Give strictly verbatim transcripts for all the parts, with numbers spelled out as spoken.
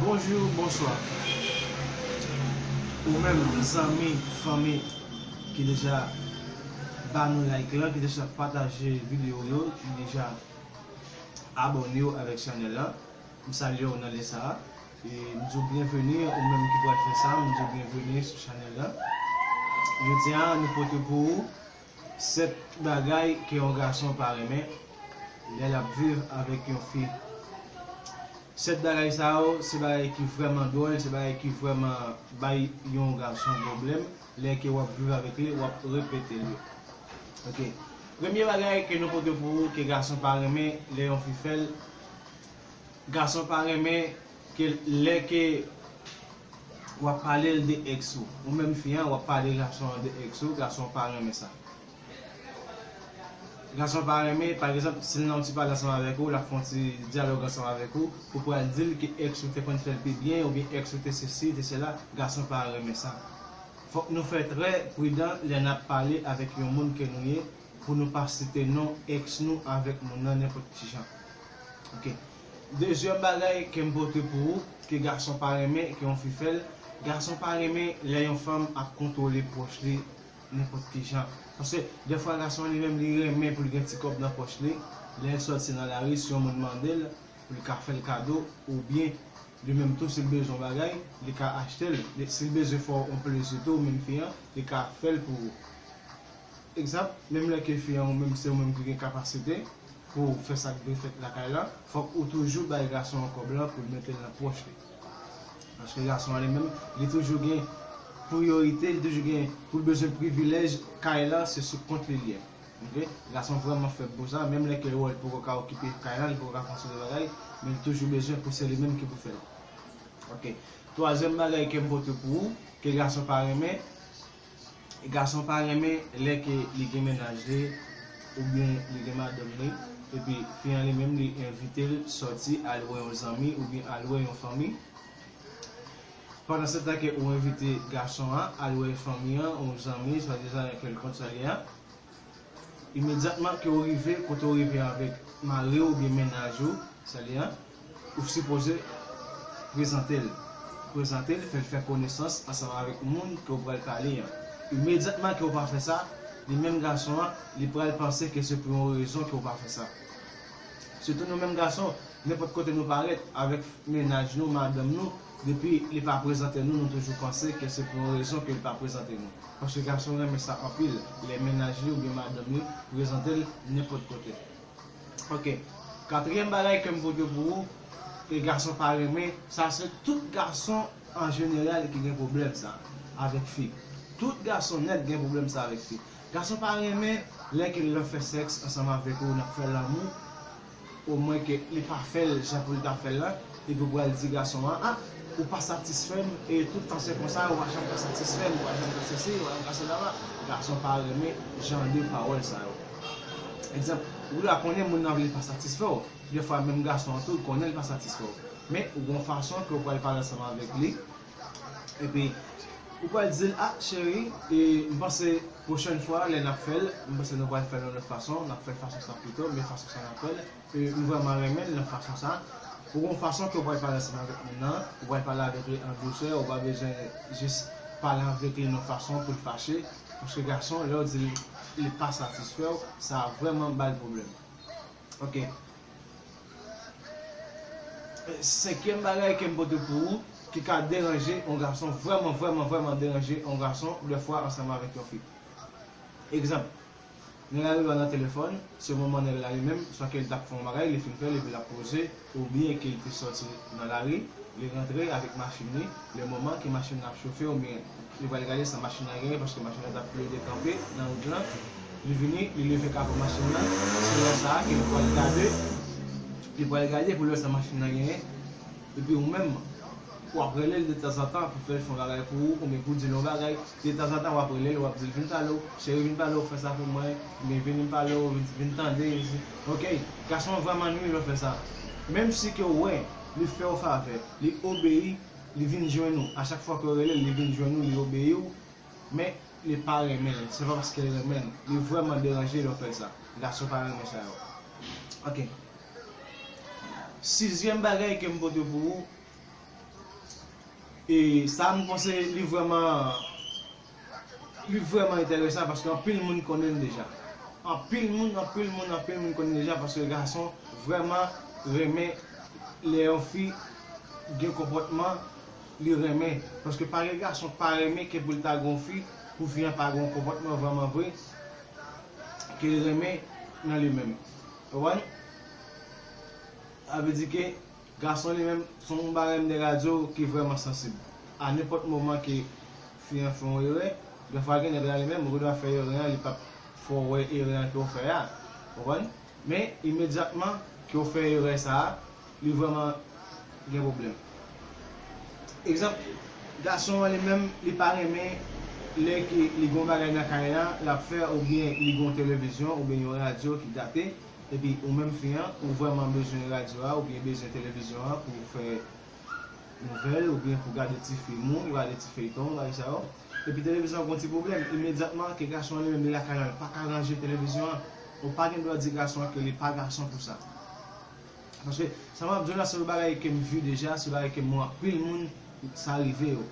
Bonjou, bonswa. Ou menm, zanmi, fanmi ki deja ba nou like lan, ki deja pataje videyo yo, ki deja abòne yo avèk chanèl lan. M salye w nan lè sa a. E m di w byenveni, ou menm ki pral fè sa, m di w byenveni sou chanèl lan. Jodi a, nou pote pou ou sèt bagay ke yon gason pa renmen lè l ap viv avèk yon fi. Sèt bagay sa yo, se bagay ki vrèman dwòl, se bagay ki vrèman bay yon gason pwoblèm. Lè ke w ap viv avèk li, w ap repete l yo. Ok. Premye bagay ke nou pote pou ou, ke gason pa renmen lè yon fi fè l, gason pa renmen ke lè ke w ap pale l de ex ou. Ou menm fi an, w ap pale gason an de ex ou, gason pa renmen sa. Gason pa renmen, pa egzanp, si l nan yon ti pale ansanm avèk ou, l ap fè yon ti dyalòg ansanm avèk ou, ou pral di l ke ex ou te konn fè l pi byen, oubyen ex ou te sesi, te sela, gason pa renmen sa. Fòk nou fè trè pridan lè n ap pale avèk yon moun ke nou ye, pou nou pa site non ex nou avèk moun nan nenpòt ki jan. Ok. Dezyèm bagay ke m pote pou ou, ke gason pa renmen, ke yon fi fè l, gason pa renmen lè yon fanm ap kontwole pwòch li nenpòt ki jan. Paske dèfwa gason an li menm li renmen pou l gen ti kòb nan pòch li, lè l sòti nan lari, si yon moun mande l, pou l ka fè l kado, oubyen li menm tou si l bezwen yon bagay, li ka achte l. Li- Si l bezwen fè w yon plezi tou, ou menm fi an, li ka fè l pou ou. Egzanp, menm lè ke fi an ou menm se ou menm ki gen kapasite pou w fè sa k dwe fèt lakay la, fòk ou toujou bay gason an kòb lan pou l mete l nan pòch li. Paske gason an li menm, li toujou gen priyorite, li toujou gen pou l bezwen privilèj kay la, se sou kont li l ye. Ok? Gason vrèman fèb pou sa, menm lè ke wè l poko ka okipe kay la, li poko ka fè yon seri de bagay, men li toujou bezwen pou se li menm ki pou fè l. Ok. Twazyèm bagay ke m pote pou ou, ke gason pa renmen, gason pa renmen lè ke li gen mennaj li, oubyen li gen madanm li, epi fi an li menm li envite l sòti al wè yon zanmi oubyen al wè yon fanmi. Pandan se tan ke ou envite gason an al wè fanmi an, yon zanmi, swadizan yon kèlkonk sa li ye a, imedyatman ke ou rive, kote ou rive avèk mari w oubyen mennaj ou, sa li ye a, ou sipoze prezante l. Prezante l, fè l fè konesans ansanm avèk moun ke w pral pale an. Imedyatman ke w pa fè sa, li menm gason an, li pral panse ke se pou yon rezon ke w pa fè sa. Sitou nou menm gason, nenpòt kote nou parèt avèk mennaj nou, madanm nou, depi li pa prezante nou, nou toujou panse ke se pou yon rezon ke li pa prezante nou. Paske gason renmen sa anpil, lè mennaj li oubyen madanm li prezante l nenpòt kote. Ok. Katriyèm bagay ke m pote pou ou, ke gason pa renmen, sa se tout gason an jeneral ki gen pwoblèm sa avèk fi. Tout gason nèt gen pwoblèm sa avèk fi. Gason pa renmen lè ke l ap fè sèks ansanm avèk ou, n ap fè lanmou, omwen ke li pa fè l jan pou l ta fè l la, epi ou pral di gason an, a, ou pa satisfè m, e tout tan se konsa, ou pa janm ka satisfè m, ou pa janm ka sesi, ou pa janm ka selama. Gason pa renmen jan de pawòl sa yo. Egzanp, ou la konnen moun nan vle pa satisfè w. Dèfwa menm gason an tou konnen l pa satisfè w. Men ou gon fason ke ou pral pale ansanm avèk li. Epi ou pral di l, a, cheri, e, m panse pwochèn fwa lè n ap fè l, m panse nou pral fè l yon lòt fason, n ap fè l fason sa pito, men fason sa n ap fè l, e, m vrèman renmen l nan fason sa. Ou gon fason ke ou pral pale ansanm avèk moun nan, ou pral pale avèk li an dousè, ou pa bezwen jis pale avèk li nan fason pou l fache, paske gason, lè w di l li pa satisfè w, sa vrèman ba l pwoblèm. Ok. Senkyèm bagay ke m pote pou ou, ki ka deranje yon gason, vrèman, vrèman, vrèman deranje yon gason, dèfwa ansanm avèk yon fi. Egzanp, nèg la rele w nan telefòn, se moman nèg la li menm, swa ke l t ap fè yon bagay, li fin fè l, epi l ap poze, oubyen ke l te sòti nan lari, li rantre avèk machin li, lè moman ke machin nan ap chofe, oubyen li pral gade sa machin nan genyen, paske machin nan t ap plede kanpe nan wout lan. Li vini, li leve kapot machin nan, se lè sa a ke li pral gade, li pral gade pou l wè sa machin nan genyen. Epi ou menm, w ap rele l detanzantan pou fè l fè yon bagay pou ou, oubyen pou di l yon bagay. Detanzantan, w ap rele l, w ap di l, vin pale w, cheri, vin pale w, fè sa pou mwen, oubyen vin pale w, vin, vin tande. Ok, gason an vrèman nwi lè w fè sa. Menm si ke w wè, li fè w favè, li obeyi, li vin jwenn ou. A chak fwa ke w rele l, li vin jwenn ou, li obeyi w. Men, li pa renmen l. Se pa paske l renmen l. Li vrèman deranje lè w fè l sa. Gason pa renmen sa yo. Ok. Sizyèm bagay ke m pote pou ou, E sa, m panse li vrèman, li vrèman enteresan paske anpil moun konnen l deja. Anpil moun, anpil moun, anpil moun konnen l deja paske gason vrèman renmen lè yon fi gen konpòtman li renmen. Paske pa gen gason k pa renmen ke pou l ta gen yon fi, pou fi an pa gen yon konpòtman vrèman vre ke l renmen nan li menm. Ou konprann? Sa vle di ke gason li menm, se yon bagay m de radyo ki vrèman sansib. A nenpòt moman ke fi an fè yon erè, dèfwa gen nèg la li menm, ou dwa fè erè an, li p ap fè w wè erè an ke w fè a. Ou konprann? Men, imedyatman ke w fè erè sa a, li vrèman gen pwoblèm. Egzanp, gason an li menm, li pa renmen lè ke li gen yon bagay nan kay la, l ap fè, oubyen li gen yon televizyon, oubyen yon radyo ki gate, epi ou menm fi an, ou vrèman bezwen radyo a, oubyen bezwen televizyon an pou fè nouvèl, oubyen pou gade ti fim ou, gade ti feyton, bagay sa yo. Epi televizyon an gen yon ti pwoblèm, imedyatman ke gason an li menm li lakay la, li pa ka ranje televizyon an, ou pa gen dwa di gason an ke li pa gason pou sa. Paske sa m ap di w la, se yon bagay ke m vi deja, se yon bagay ke m wè anpil moun sa rive yo.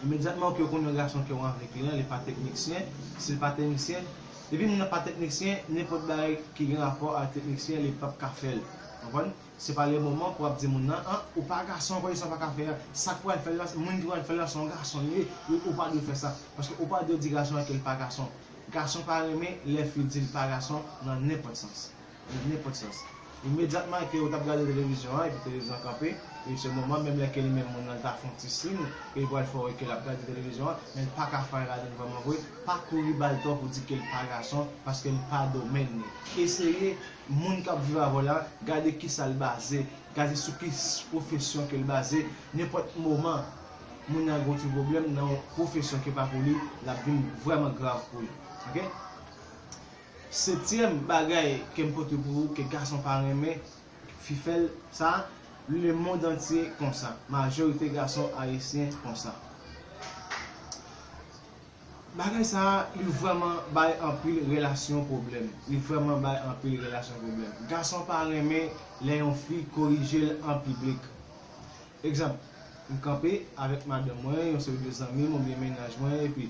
Imedyatman ke w konn yon gason ke w avèk li an, li pa teknisyen, si l pa teknisyen, depi moun nan pa teknisyen, nenpòt bagay ki gen rapò ak teknisyen, li p ap ka fè l. Konprann? Se pa le moman pou w ap di moun nan, an, ou pa gason ankò, sa w pa ka fè a. Sa k pral fè l la, moun ki pral fè l la, se yon gason li ye, ou, ou pa dwe fè sa. Paske ou pa dwe di gason an ke l pa gason. Gason pa renmen lè fi di l pa gason nan nenpòt sans. Nan nenpòt sans. Imedyatman ke w t ap gade televizyon an, epi televizyon an kanpe, e se moman menm lè ke li menm moun nan ta fè yon ti siy, e li pral fè w wè ke l ap gade televizyon an, men l pa ka fè anyen ladan l vrèman vre, pa kouri ba l tò pou di ke l pa gason, paske l pa domèn li. Eseye moun k ap viv avè w la, gade kisa l baze, gade sou ki s-, pwofesyon ke l baze. Nenpòt moman, moun nan gen yon ti pwoblèm nan yon pwofesyon ki pa pou li, l ap vin vrèman grav pou li. Oke? Setyèm bagay ke m pote pou ou, ke gason pa renmen, fi fè l sa, lemonn antye konsa. Majorite gason ayisyen konsa. Bagay sa a, li vrèman bay anpil relasyon pwoblèm. Li vrèman bay anpil relasyon pwoblèm. Gason pa renmen lè yon fi korije l an piblik. Egzanp, m kanpe avèk madanm mwen, yon seri de zanmi m oubyen mennaj mwen, epi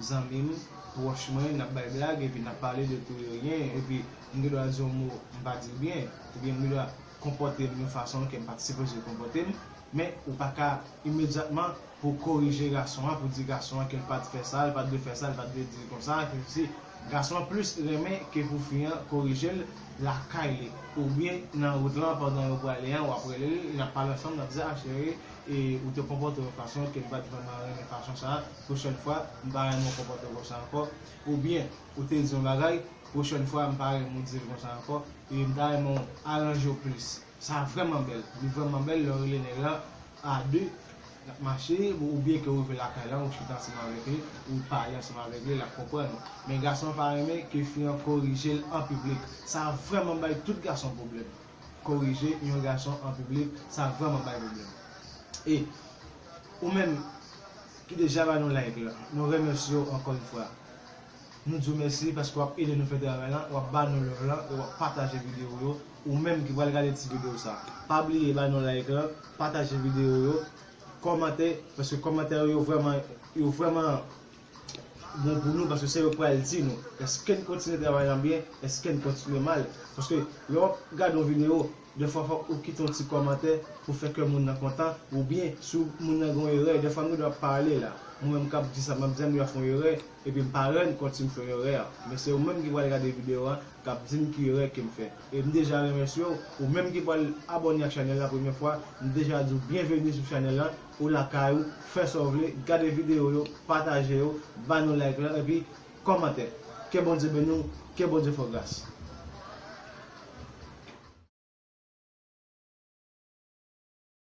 zanmi m, pwòch mwen, n ap bay blag, epi n ap pale de tou e ryen, epi m gen dwa di yon mo, m pa di l byen, oubyen m gen dwa konpòte m yon fason ke m pa t sipoze konpòte m, men ou pa ka imedyatman pou korije gason an, pou di gason an ke l pa t fè sa, l pa t dwe fè sa, l pa t dwe di l konsa, ke si gason an plis renmen ke pou fi an korije l lakay li, oubyen nan wout lan pandan yo prale an, w ap rele l, n ap pale ansanm, n ap di, "A, cheri, e, ou te konpòte w yon fason ke m pa t vrèman renmen fason sa a, pwochèn fwa, m pa renmen w konpòte w konsa ankò," oubyen ou te di yon bagay, "Pwochèn fwa, m pa renmen w di l konsa ankò, e m ta renmen w aranje w plis." Sa vrèman bèl. Li vrèman bèl lè w rele nèg la a de, n ap mache, oubyen ke w rive lakay la, ou chita ansanm avèk li, ou pale ansanm avèk li, l ap konprann ou. Men gason an pa renmen ke fi an korije l an piblik. Sa vrèman bay tout gason pwoblèm. Korije yon gason an piblik, sa vrèman bay pwoblèm. E ou menm ki deja ba nou like la, nou remèsye w ankò yon fwa. Nou di w mèsi paske w ap ede nou fè travay la, w ap ba nou love la, e w ap pataje videyo yo. Ou menm ki pral gade ti videyo sa, pa bliye ba nou like la, pataje videyo yo, kòmante, paske kòmantè yo vrèman, yo vrèman bon pou nou, paske se yo k pral di nou, èske n kontinye travay la byen, èske n kontinye mal. Paske lè w ap gade yon videyo, dèfwa fòk ou kite yon ti kòmantè pou fè kè moun nan kontan, oubyen si moun nan gen yon erè, dèfwa m gen dwa pale la. Mwen menm k ap di sa, m ap di m dwe fè yon erè, epi m pa rann kont si m fè yon erè a. Men se ou menm ki pral gade videyo a, k ap di m ki erè ke m fè. E m deja remèsye w, ou menm ki pral abòne ak chanèl la premye fwa, m deja di w byenveni sou chanèl la, ou lakay ou, fè sa w vle, gade videyo yo, pataje yo, ba nou like la, epi kòmante. Ke Bondye beni w, ke Bondye fè w gras.